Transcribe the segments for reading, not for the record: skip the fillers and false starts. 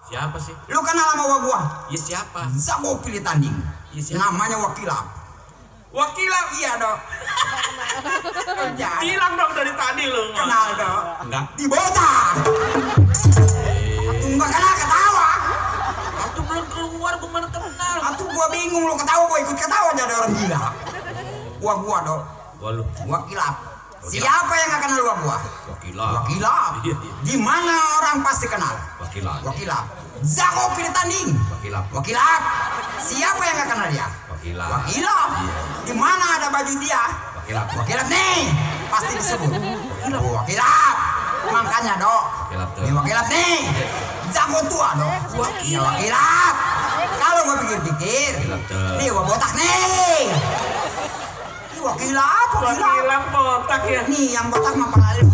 Siapa sih? Lu kenal sama gua? Ya siapa? Zago pilih tanding. Ya, siapa? Namanya Wakilap. Wakilap? Iya dok. Bilang dong dari tadi lu. Kenal dok. Enggak. Di bocah. Atuh nggak kenal ketawa. Atuh belum keluar gimana kenal? Atuh gua bingung lu ketawa, gua ikut ketawa jadi orang gila. Gua dok. Gua lu. Wakilap. Siapa yang nggak kenal gua? Wakilap. Wakilap. Iya. Di mana orang pasti kenal? Wakilap. Wakilap. Zago pilih tanding. Wakilap. Wakilap. Siapa yang nggak kenal dia? Wakilap. Wakilap. Iya. Di mana ada baju dia? Wakilap. Wakilap nih. Pasti disebut. Wakilap. Makanya dok. Wakilap tuh. Ini wakilap nih. Zago tua dok. Iya wakilap. Kalau gua pikir-pikir, Wakilap tuh. nih gua botak nih. Ini wakilap. Wakilap botak ya. Nih yang botak mah paling.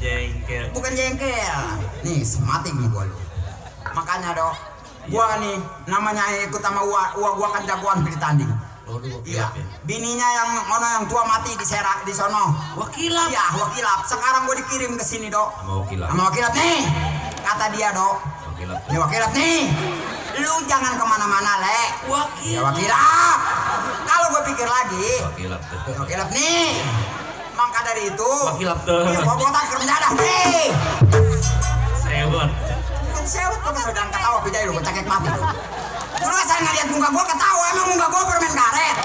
Jengkel. Bukan jengkel. Nih mati nih gua lu. Makanya dok, gua nih namanya ikut sama gua kan jagoan pilih tanding. Iya. Bininya yang tua mati di serak di sono. Wakilap. Iya, wakilap. Sekarang gua dikirim ke sini dok. Sama wakilap. Sama wakilap nih. Kata dia dok. Wakilap. Ini wakilap nih. Lu jangan kemana-mana le. Wakilap. Ya wakilap. Kalau gua pikir lagi, Wakilap tuh. wakilap nih. Maka dari itu, Wakilap tuh. iya, gua botak kerjadah nih. Sewot. Kan sewot kok sedang ketawa beda lu cekek mati lu. Terus saya ngeliat muka gua ketawa, emang muka gua permen karet.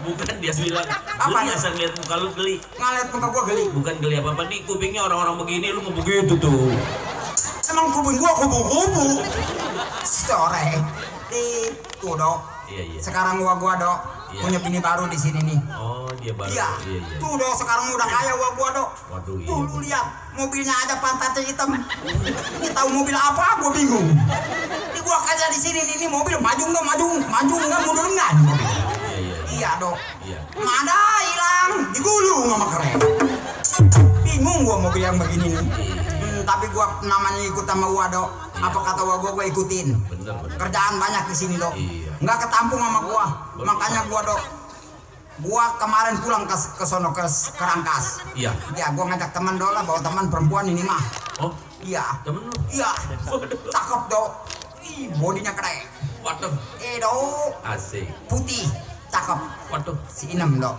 Bukan dia bilang. Apa? Lu biasa ngeliat muka lu geli. Ngeliat muka gua geli. Bukan geli apa-apa nih, kupingnya orang-orang begini lu mau begitu tuh. Emang kuping gua kubu-kubu. Sore. Tuh dok. Iya. Sekarang gua dok Iya. punya bini baru di sini nih. Oh, dia baru. Iya. Iya. Tuh dok sekarang udah kaya gua dok. Waduh, iya. Tuh lu lihat mobilnya aja pantatnya hitam. Ini tahu mobil apa? Gua bingung. Ini gua kerja di sini nih mobil maju enggak mundur enggak nih mobil. Iya. Iya dok. Iya. Ada hilang digulung sama keren. Bingung gua mobil yang begini nih. Tapi gua namanya ikut sama gua dok. Apa kata gua ikutin. Bener. Kerjaan banyak di sini dok. Iya. Nggak ketampung sama gua. Makanya gua dok. Gua kemarin pulang ke sono ke Rangkas. Iya. Ya gua ngajak teman dok lah, bawa teman perempuan ini mah. Oh, Iya. temen lu. Iya. Cakep dok. Ih, bodinya keren. Waduh. Dok. Asik. Putih. Cakep. Waduh. Si Inem dok.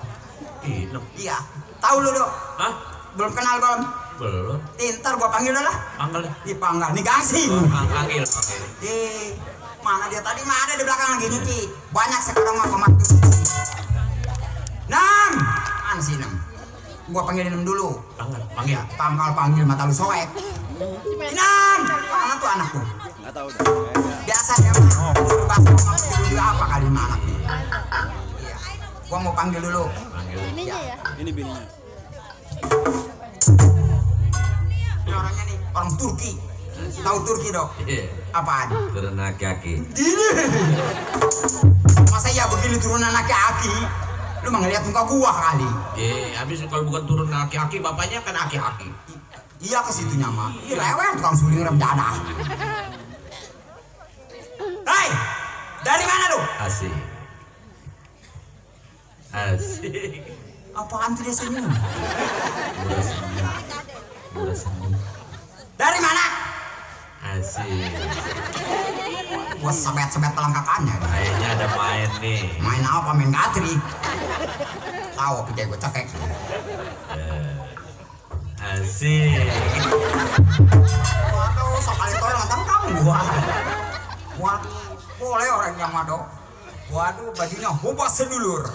Inem. Iya. Tahu lu dok? Hah? Belum kenal belum? Belum. Ntar gua panggil dah lah. Panggil. Dipanggal nih gangsing. Panggil. Mana dia tadi mah ada di belakang lagi nyuci. Banyak sekarang mah pembantu. Nam, mana sih Nam? Gua panggil Nam dulu. Panggil. Panggil mata lu soek. Nam, mana tuh anak tuh? Nggak tahu dah. Biasa ya mah. Tidur apa kali mah anak nih? Iya. Gua mau panggil dulu. Panggil. Ininya ya. Ini bininya. Ini orangnya nih, orang Turki. Tahu Turki dok? Iya. Apaan? Turun aki-aki. Gini. Masa ya begini turunan aki-aki? Lu mah ngeliat muka gua kali. Habis kalau bukan turun aki-aki, bapaknya kan aki-aki. Iya ke situnya mah. Rewel tukang suling rem dadah. Hei, dari mana lu? Asik. Apaan tuh dia senyum? Udah senyum. Dari mana? Asik. Gua sebet-sebet pelengkapannya. Kayaknya ada main nih. Main apa? Main gatri. Tahu apa gua cekek. Asik. Waduh, sekali toel nonton kamu gua. Waduh, boleh orangnya mah dok. Waduh, bajunya hubah sedulur.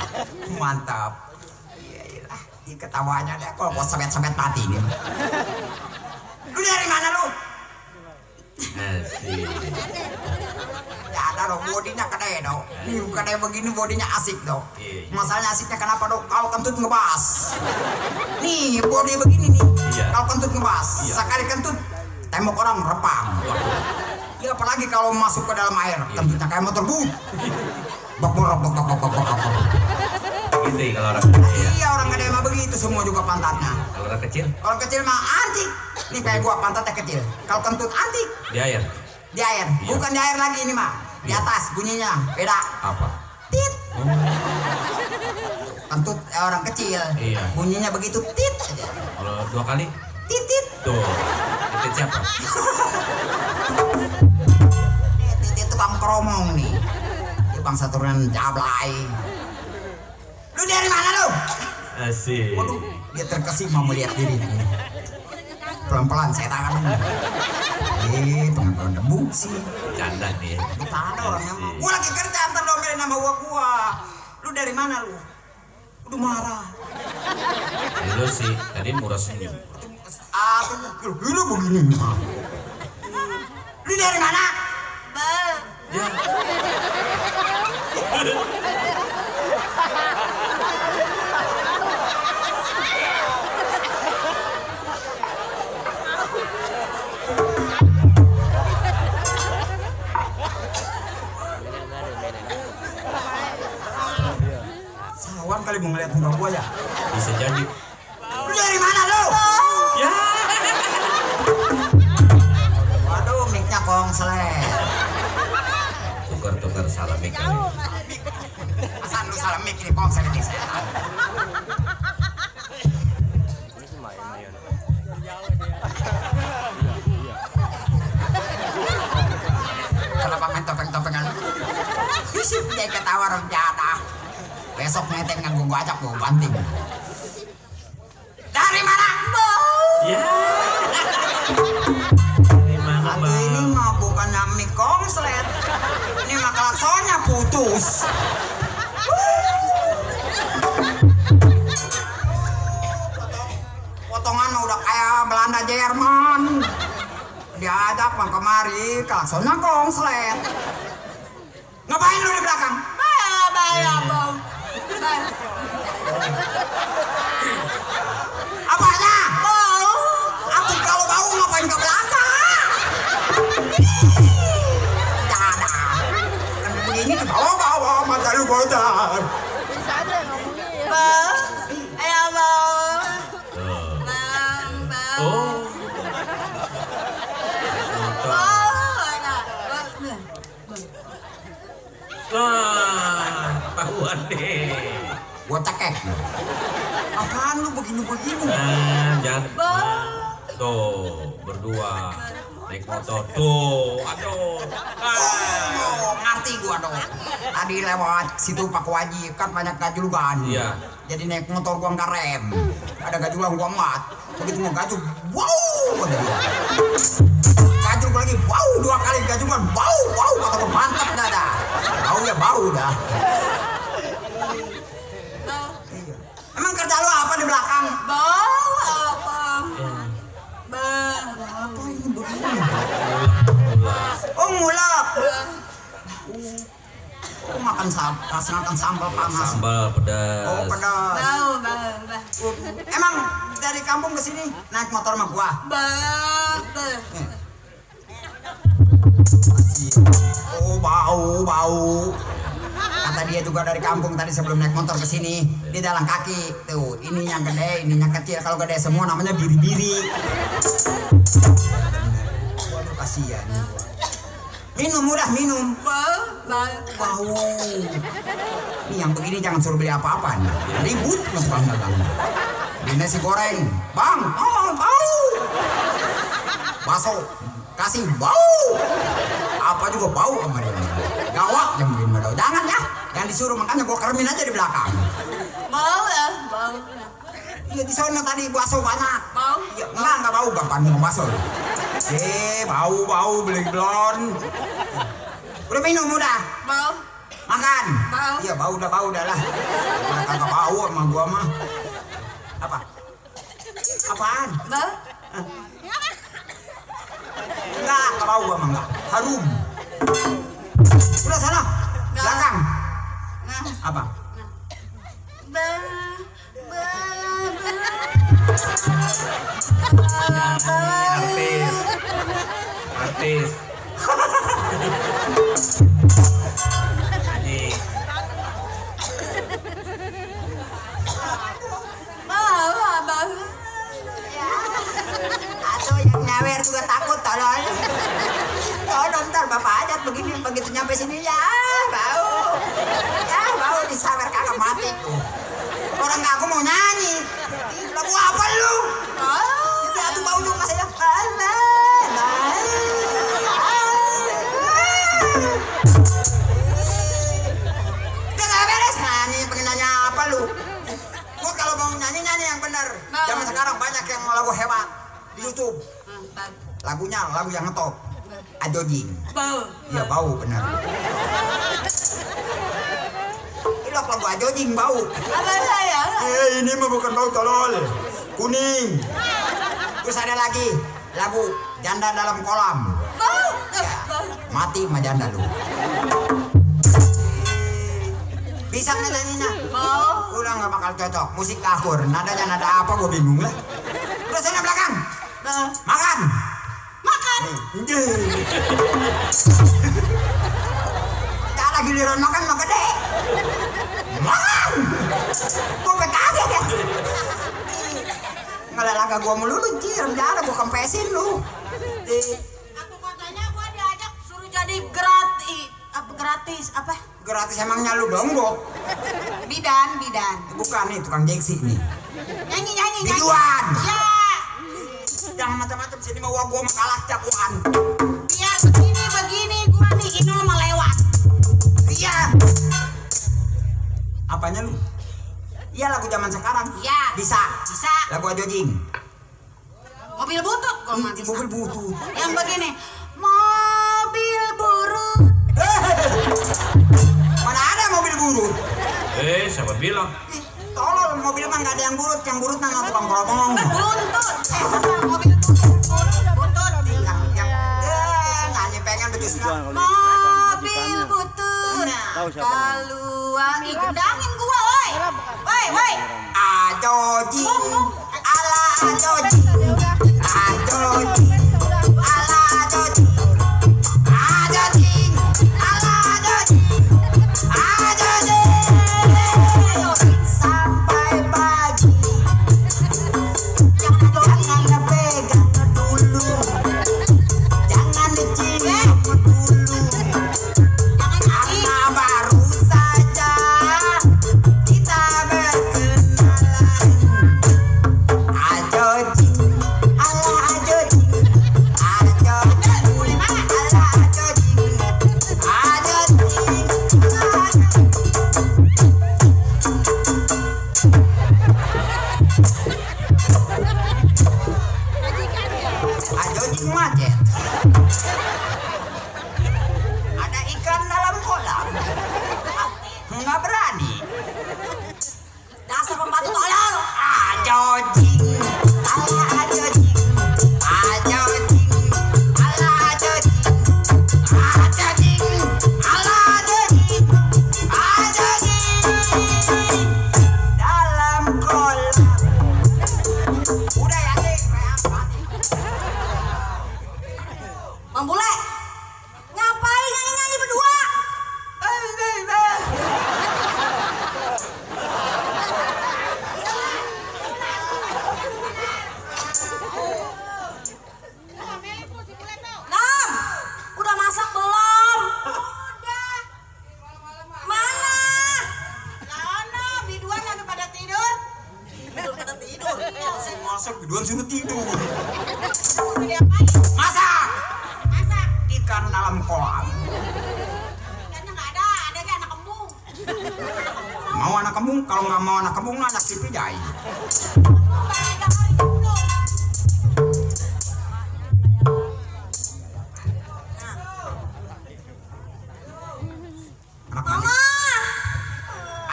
Mantap. Iya, ketawanya deh. Kalau gua sebet-sebet mati nih. Lu dari mana lu? Asik. Ya ada dong, bodinya gede dong. Nih gede begini bodinya asik dong. Iya. Masalahnya asiknya kenapa dong? Kalau kentut ngebas. Nih bodi begini nih. Iya. Kalau kentut ngebas, Iya. sekali kentut tembok orang repang. Ya apalagi kalau masuk ke dalam air, kentutnya kayak motor buk. Bok. Gitu kalau orang kecil. Iya orang gede mah begitu semua juga pantatnya. Kalau orang kecil Orang kecil mah antik. Nih kayak gua pantatnya kecil. Kalau kentut antik di air. di air. Iya. Bukan di air lagi ini mah. Di Iya. atas bunyinya beda. Apa? Tit. Kentut orang kecil. Iya. Bunyinya begitu tit aja. Kalau 2 kali Titit. tuh. Itu siapa? romong nih. Dia bangsa turunan Jablay. Lu dari mana lu? Asik. Waduh, dia terkesima melihat dirinya. Pelan-pelan saya tangan. Pengakuan debu sih. Canda nih. Kita ada orangnya. Gua lagi kerja antar domelin nama gua. Lu dari mana lu? Udah marah. Lu sih tadi murah senyum. Lu begini. Lu dari mana? Ya. Sawan kali mau ngeliat muka gua ya. Bisa jadi. Lu dari mana lu? Ya. Waduh, mic-nya kongslet. Tukar salah mic. Asal lu salah mic ini kongslet ini setan. Kenapa main topeng-topengan? Yusuf dia ketawa rencana. Besok ngeteng nganggung gua ajak gua banting. Dari mana? Ya. Aduh ini mah bukannya mic kongslet. Ini mah klaksonnya putus. Potongan mah udah kayak Belanda Jerman. Diajak bang kemari, klaksonnya kongslet. Ngapain lu di belakang? Bang. Apanya? Bau. Aku kalau bau ngapain ke belakang? Jangan. Kan begini ke bawah mata lu bodoh. Bisa aja ngomongnya ya. Ayo bang. Oh. Wah, tahuan deh. Gua cekek. Apaan lu begini-begini? Jangan. Tuh, berdua naik motor. Tuh, aduh. Oh, ngerti gua dong. Tadi lewat situ Pak Waji kan banyak gajulukan. Iya. Jadi naik motor gua nggak rem. Ada gajulukan gua mat. Begitu mau gajul, wow. Gajul gua lagi, wow 2 kali gajulukan, wow. Kata gua mantap dah. Bau dah. Iya. Emang kerja lu apa di belakang? Bang. Ini begini. Oh ngulak. Oh makan sambal panas. Sambal pedas. Oh pedas. Bang. Emang dari kampung ke sini naik motor sama gua. Bang. Oh bau. Kata dia juga dari kampung tadi sebelum naik motor ke sini dia jalan kaki. Tuh, ininya gede, ininya kecil. Kalau gede semua namanya biri-biri. Waduh kasihan. Minum minum. Bang. Bau. Ini yang begini jangan suruh beli apa-apa nih. Ribut mas bang dagang. Beli nasi goreng. Bang, bau. Bakso kasih bau. Apa juga bau sama dia. Gawat yang bikin badau. Jangan ya. Yang disuruh makanya gua keremin aja di belakang. Bang. Iya di sana tadi bakso banyak. Bau. Iya, enggak bau gampang minum bakso. Bau beli belon. Udah minum udah. Bang. Makan. Bau. Iya bau dah lah. Udah kagak bau sama gua mah. Apa? Apaan? Bang. Enggak bau gua mah enggak. Harum. Udah sana. Belakang. Apa? Artis. Ini. Bang. Atau yang nyawer juga takut tolong. Tolong ntar bapak adat begini begitu nyampe sini ya bau disawer kagak mati tuh. Orang aku mau nyanyi. Lagu apa lu? Itu atuh bau juga saya. Zaman sekarang banyak yang lagu hebat di YouTube. Lagunya lagu yang ngetop. Ajojing. Bau. Iya bau benar. Ini lagu ajojing bau. Apa saya? Ini mah bukan bau tolol. Kuning. Terus ada lagi lagu janda dalam kolam. Bau. Ya, mati mah janda lu. Bisa nyanyinya? Bau. Udah nggak bakal cocok. Musik kahur. Nadanya nada apa? Gue bingung lah. Udah sana belakang. Makan. Makan. Kalau giliran makan mah gede. Makan. Gue kaget ya. Ngelalaga gue mulu lu jir. Jangan gue kempesin lu. Aku katanya gua diajak suruh jadi gratis. Apa gratis? Apa? Gratis emangnya lu dong, Bob? Bidan. Bukan nih tukang gengsi nih. Nyanyi. Biduan. Ya. Jangan macam-macam sini mau gua mah kalah jagoan. Biar begini gua nih Inul mah lewat. Iya. Apanya lu? Iya lagu zaman sekarang. Iya. Bisa. Lagu ajojing. Mobil butut gua mah bisa. Mobil butut. Yang begini. Mobil buruk. Mana ada mobil burut? Siapa bilang? Tolol, mobil mah nggak ada yang burut nama tukang koromong. Buntut. Mobil butut. Nyanyi pengen becus Mobil butut. Keluar. Ih, gendangin gua, woi. Woi. Ajojing, ala ajojing, ajojing, ala ajojing, ajojing, ala ajojing, ajojing. Sampai pagi, jangan pegang dulu, jangan dicium dulu, karena baru saja kita berkenalan. Ajojing, ala ajojing, ajojing, ala ajojing, ajojing, ala ajojing macet. Ada ikan dalam kolam. Nggak berani. Dasar pembantu tolol. Ajojing, ala ajojing, ajojing, ala ajojing, ajojing, ala ajojing, ajojing dalam kolam. Udah ya Dik, Bang Bule. Ngapain nyanyi berdua? Nam, udah masak belum? Udah. Mana? Mana? Biduan lagi pada tidur? Pada tidur. masak biduan suruh tidur. Udah diapain? Masak Masak. ikan dalam kolam. Ikannya nggak ada kayak anak kembung. Mau anak kembung? Kalau nggak mau anak kembung, anak si pijai.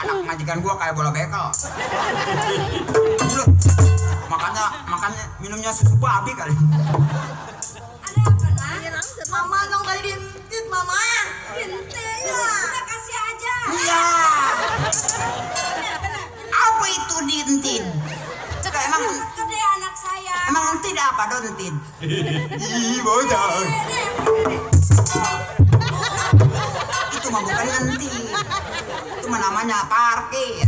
Anak majikan gua kayak bola bekel. Bulet. Makannya minumnya susu babi kali. Ada apa, Nak? Mama dong tadi diintit, Mama. Diintit ya. Udah kasih aja. Iya. Bener. Apa itu dintin? Emang Gede anak saya. emang tidak apa dontin? Ih, bocah. Itu mah bukan nanti. Itu mah namanya parkir.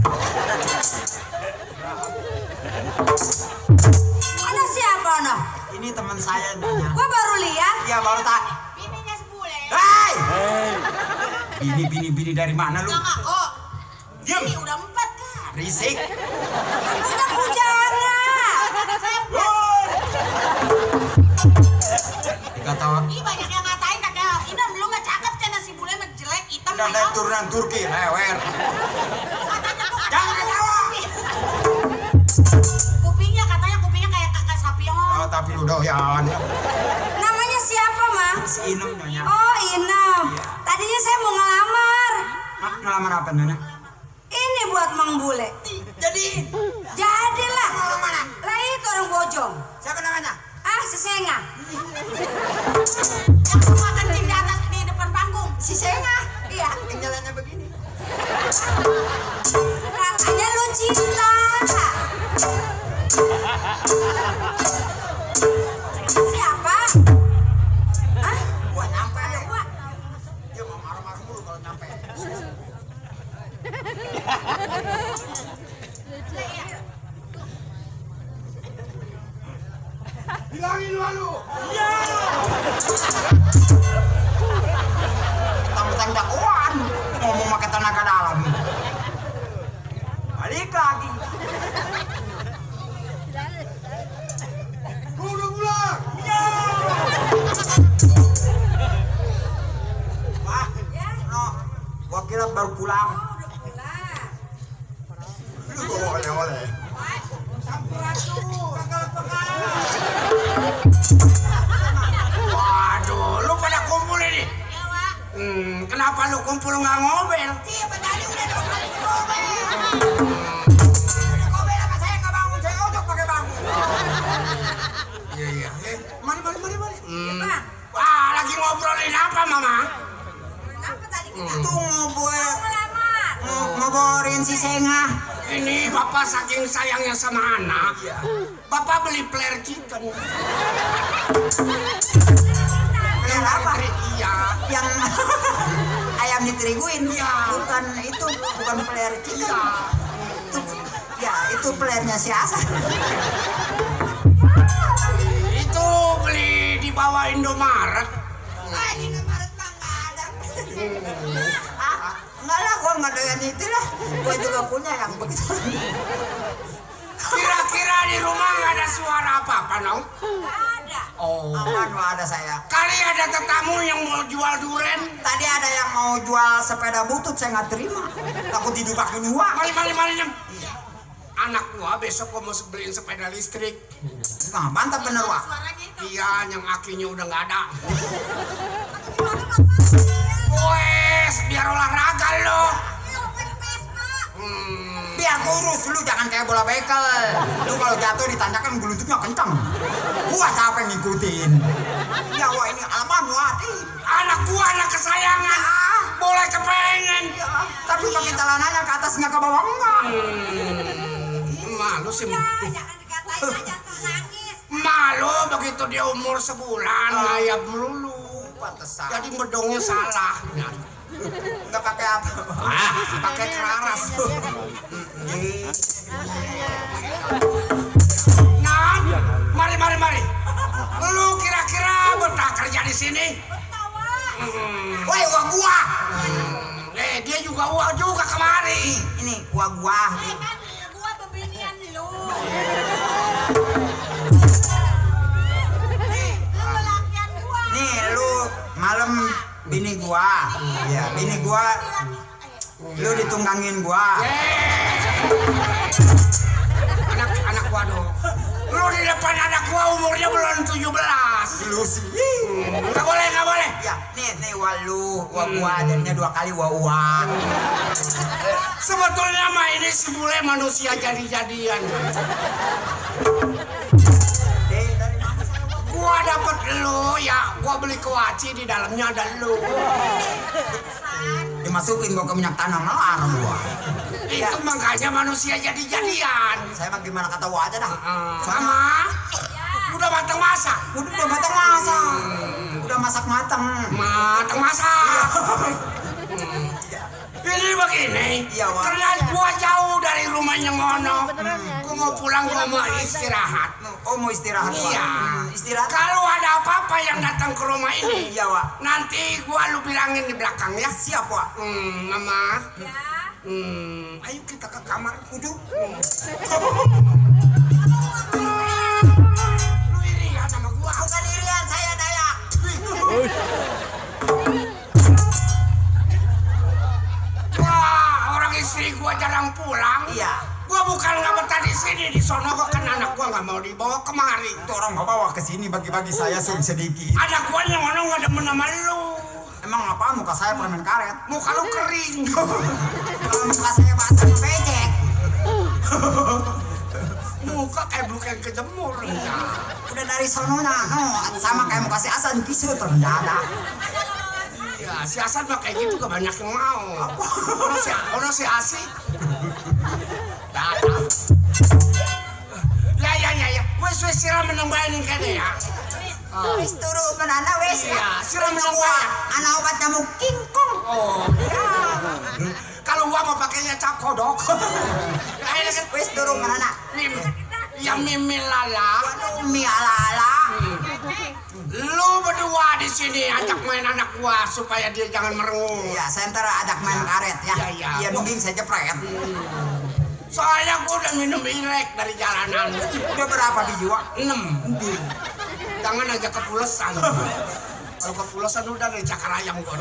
Ada siapa, Nah? Ini teman saya nanya. Gua baru lihat. Iya baru tak. Bininya sebule. Hei! Bini dari mana lu? Enggak kok. Diam. Ini udah 4 kan? Risik. Udah pujara. Dikata Ih, banyak yang ngatain kakak. Ini lu mah cakep cina si bule mah jelek hitam udah ada ayo. turunan Turki lewer. Katanya kok Jangan jawab. kupingnya tapi lu doyan. Namanya siapa, Ma? Si Inem Nyonya. Oh, Inem. Iya. Tadinya saya mau ngelamar. Ngelamar apa Nyonya? Ini buat Mang Bule. Jadi Jadilah. orang mana? Lah itu orang Bojong. Siapa namanya? Ah, Sesenga. Yang rumah kencing di atas di depan panggung. Si Senga. Iya. Yang jalannya begini. Katanya lu cinta. Siapa? Hah? Gua nyampe. Gua. Dia mau marah-marah mulu kalau nyampe. Bilangin lu. Iya. Tentang dakwaan ngomong pakai tenaga dalam. Balik lagi. Udah pulang. Iya. Wah, no, gua kira baru pulang. Oh, udah pulang. Boleh. Waduh, lu pada kumpul ini. Kenapa lu kumpul nggak ngobel? Iya, tadi udah 2 kali ngobel. Udah ngobel sama saya nggak bangun, saya ojok pakai bangun. Iya. Mari. Apa? Wah, lagi ngobrolin apa, Mama? Kenapa tadi kita Itu ngobrol. ngelamar? Ngobrolin si Senga. Ini bapak saking sayangnya sama anak. Bapak beli player chicken. Yang apa? Iya. Yang ayam diteriguin? Iya. Bukan itu, bukan player chicken. Iya. Ya, itu playernya si Asa. Itu beli di bawah Indomaret. Di Indomaret mah nggak ada. Enggak lah, gua nggak doyan itu lah. Gua juga punya yang begitu. Kira-kira di rumah nggak ada suara apa-apa, Nong? Nggak ada. Oh. Aman, nggak ada saya. Kali ada tetamu yang mau jual duren. Tadi ada yang mau jual sepeda butut, saya nggak terima. Takut didubakin uang. Mari, Nem. Anak gua besok gua mau beliin sepeda listrik. Nah, mantap bener, Wak. Suaranya itu. Iya, yang akinya udah nggak ada. Wes, biar olahraga lo. Biar kurus lu, jangan kayak bola bekel. Lu kalau jatuh ditanjakan gelututnya kencang. Gua capek ngikutin. Ya, Wak, ini alaman, Wak. Anak gua anak kesayangan. Boleh kepengen. Tapi pakai celananya ke atas nggak ke bawah enggak. Malu sih. Jangan dikatain aja, nangis. Malu begitu dia umur sebulan ngayap melulu. Pantesan. Jadi medongnya salah. Nggak pakai apa? Pakai keraras. Nah, mari. Lu kira-kira betah kerja di sini? Woi, uang gua. Dia juga uang juga kemari. Ini uang gua. Gua bebinian lu. Lu lelakian gua. Nih lu malam bini gua. Ya, bini gua. Lu ditunggangin gua. Anak gua dong. Lu di depan anak gua umurnya belum 17. Lu sih. Nggak boleh. Ya, nih walu, uang gua jadinya 2 kali uang. Sebetulnya mah ini si bule manusia jadi-jadian. Dari mana saya uang? Gua dapet lu ya, gua beli kewaci di dalamnya ada lu. Dimasukin gua ke minyak tanah melar gua. Itu makanya manusia jadi-jadian. Saya mah gimana kata gua aja dah. Sama? Udah matang masak? Udah matang masak. Udah masak-matang. Matang masak. Ini begini, Iya, Wak. karena gua jauh dari rumahnya Ngono. Gua mau pulang, gua mau istirahat. Oh, mau istirahat, Wak? Iya. Istirahat. Kalau ada apa-apa yang datang ke rumah ini, Iya, Wak. nanti gua lu bilangin di belakang ya. Siap, Wak. Mama. Ya. Ayo kita ke kamar. Udah. Lu ini ya sama gua. Bukan irian, saya Dayak. Wah, orang istri gua jarang pulang. Iya. Gua bukan nggak betah di sini, di sono kok kan anak gua nggak mau dibawa kemari. Itu orang mau bawa ke sini bagi-bagi saya sedikit. Anak gua yang mana nggak demen sama lu. Emang apa muka saya permen karet? Muka lu kering. Kalau muka saya batang becek. Muka kayak bluk yang kejemur. Ya. Udah dari sononya, sama kayak muka si Hasan kisut ternyata. Ya, si Hasan mah kayak gitu gak banyak yang mau. Ono si Asi. Datang. Ya. Wes siram menembani kene ya. Wis turu menana wis. Iya, siram menembani. Anak obat nyamuk kingkong. Oh, ya. Kalau gua mau pakainya cap kodok. Wis turu menana. Ya Mimi Lala. Waduh, mi ala-ala. Lu berdua di sini ajak main anak gua supaya dia jangan merenung. Iya, saya ntar ajak main karet ya. Iya. Iya, mungkin saya jepret. Soalnya gua udah minum irek dari jalanan. Udah berapa biji, Wak? 6. Jangan aja kepulesan. Kalau kepulesan udah dari cakar ayam gua.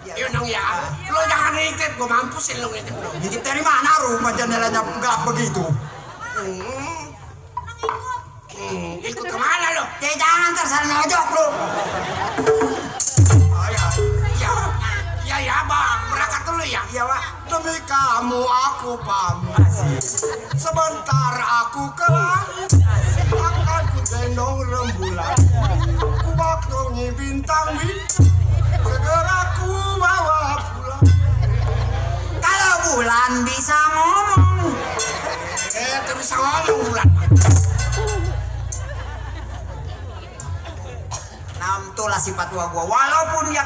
Iya dong ya. Lu jangan ngintip, gua mampusin lu ngintip lu. Ngintip dari mana rumah jendelanya gelap begitu? Ikut kemana lu? Jangan terserah ngojok lu. Oh ya, Bang. Berangkat dulu ya. Iya, Wak. Demi kamu aku pamit. Sebentar aku ke langit. Akan ku gendong rembulan. Ku bakongi bintang-bintang. Segera ku bawa pulang. Kalau bulan bisa ngomong. Terus bisa ngomong bulan. Nam tulah sifat gua walaupun dia